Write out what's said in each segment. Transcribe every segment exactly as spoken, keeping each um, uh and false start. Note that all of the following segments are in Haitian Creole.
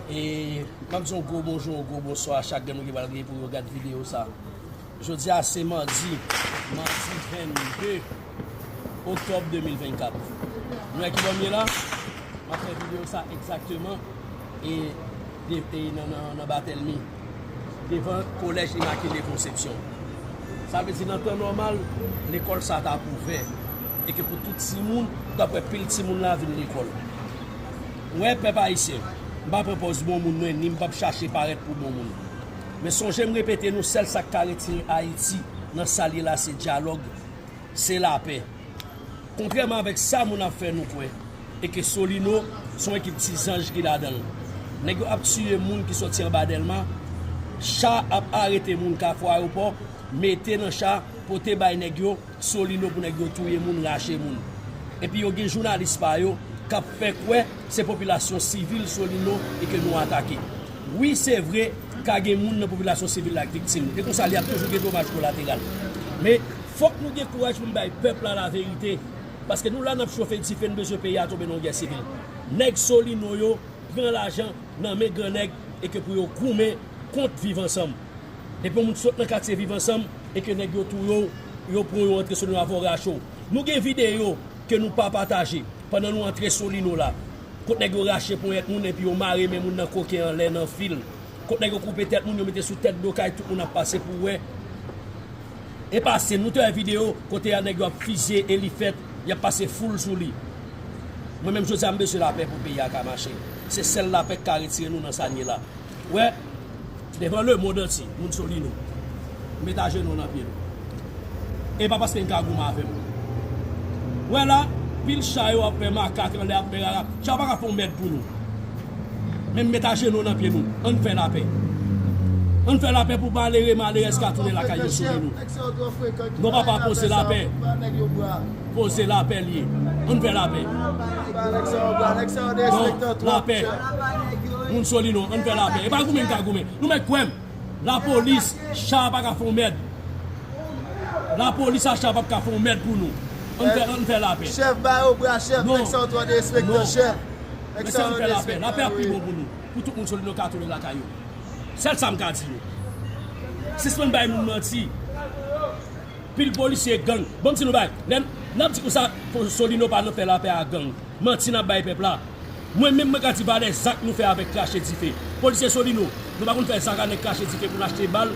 E m ap di yon gwo bonjou, yon gwo bonswa a chak grenn moun ki pral gen pou yo gad videyo sa. Jodi a se madi, madi vennde oktòb de mil vennkat. Nou wè ki bò m ye la? M ap fè videyo sa egzakteman e, de, e nan, nan, nan Batèlmi, devan Kolèj Imakile Konsepsyon. Sa vle di nan tan nòmal, lekòl sa t ap ouvè e ke pou tout timoun, ou t ap wè pil timoun la vin lekòl. Wè, pèp ayisyen, m pa pran pòz bon moun mwen, ni m p ap chache parèt pou bon moun. Men sonje m repete nou, sèl sa k ka retire Ayiti nan sa l ye la, se dyalòg, se lapè. Kontrèman avèk sa moun ap fè nou kwè, e ke Solino se yon ekip ti zanj ki ladan l. Nèg yo ap tiye moun ki sòti anba Dèlma, cha ap arete moun Kafou Ayewopò, mete nan cha, pote bay nèg yo, Solino pou nèg yo touye moun, rache moun. Epi yo gen jounalis pa yo k ap fè kwè se popilasyon sivil Solino e ke nou atake. Wi, se vre, ka gen moun nan popilasyon sivil la k viktim. E konsa, li ap toujou gen domaj kolateral. Men, fòk nou gen kouraj pou n bay pèp la laverite. Paske nou la, n ap chofe dife, n bezwen peyi a tonbe nan yon gè sivil. Nèg Solino yo pran lajan nan men gran nèg e ke pou yo goumen kont Viv Ansanm. Depi yon moun sot nan katye Viv Ansanm e ke nèg yo touye w, yo pran w, yo antre Solino avè w, rache w. Nou gen videyo ke nou pa pataje pandan nou antre Solino la, kot nèg yo rache ponyèt moun epi yo mare men moun nan koke anlè nan fil. Kot nèg yo koupe tèt moun, yo mete sou tèt do kay, tout moun ap pase pou wè. E pase, nou te wè videyo kote a nèg yo ap fizye Elifèt, y ap pase foul sou li. Mwen menm jodi a, m bezwen lapè pou peyi a ka mache. Se sèl lapè k ka retire nou nan sa n ye la. Wè, devan lemonn antye, moun Solino, m met ajenou nan pye nou. E pa paske n ka goumen avè m. Wè la, pil cha yo ap fè makak anlè, ap fè rara. Cha pa ka fè yon mèd pou nou. Men m met ajenou nan pye nou. Ann fè lapè. Ann fè lapè pou malere, malerèz ka tounen lakay yo sou men nou. Non, papa, poze lapè. Poze lapè l ye. Ann fè lapè. Non, lapè. Moun Solino, ann fè lapè. E pa goumen n ka goumen. Nou mèt kwè m. Lapolis, cha pa ka fè yon mèd. Lapolis a cha p ap ka fè yon mèd pou nou. Ann fè, ann fè lapè. Chèf, ba yo bra, chèf. Non. Nèg sa yo twò derespektan, chèf. Nèg sa yo derespektan. Lapè ap pi bon pou nou. Pou tout moun Solino ka tounen lakay yo. Sèl sa m ka di nou. Sispann bay moun manti. Pil polisye gang. Ban m di nou bagay. Lè n ap di konsa, Solino pa nan fè lapè a gang. Manti n ap bay pèp la. Mwen menm, mwen ka di valè zak nou fè avèk krache dife. Polisye Solino, nou pa konn fè zak a nèg krache dife pou n achte bal.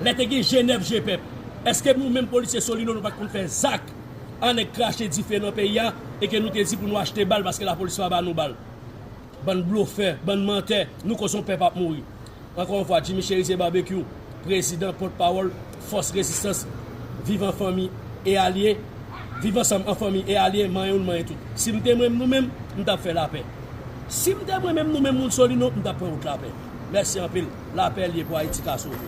Lè te gen G nèf, G pèp, èske nou menm polisye Solino, nou pa t konn fè zak a nèg krache dife nan peyi a e ke nou te di pou nou achte bal paske lapolis pa ba nou bal? Bann blofè, bann mantè, nou koz yon pèp ap mouri. Ankò yon fwa, Jimmy Chérizier Barbecue, prezidan, pòtpawòl, fòs rezistans, Viv an fanmi e alye, Viv Ansanm an fanmi e alye, manyen youn, manyen tout. Si m te mwen menm nou menm, m t ap fè lapè. Si m te mwen menm nou menm moun Solino, m t ap pran wout lapè. Mèsi anpil. Lapè l ye pou Ayiti ka sove.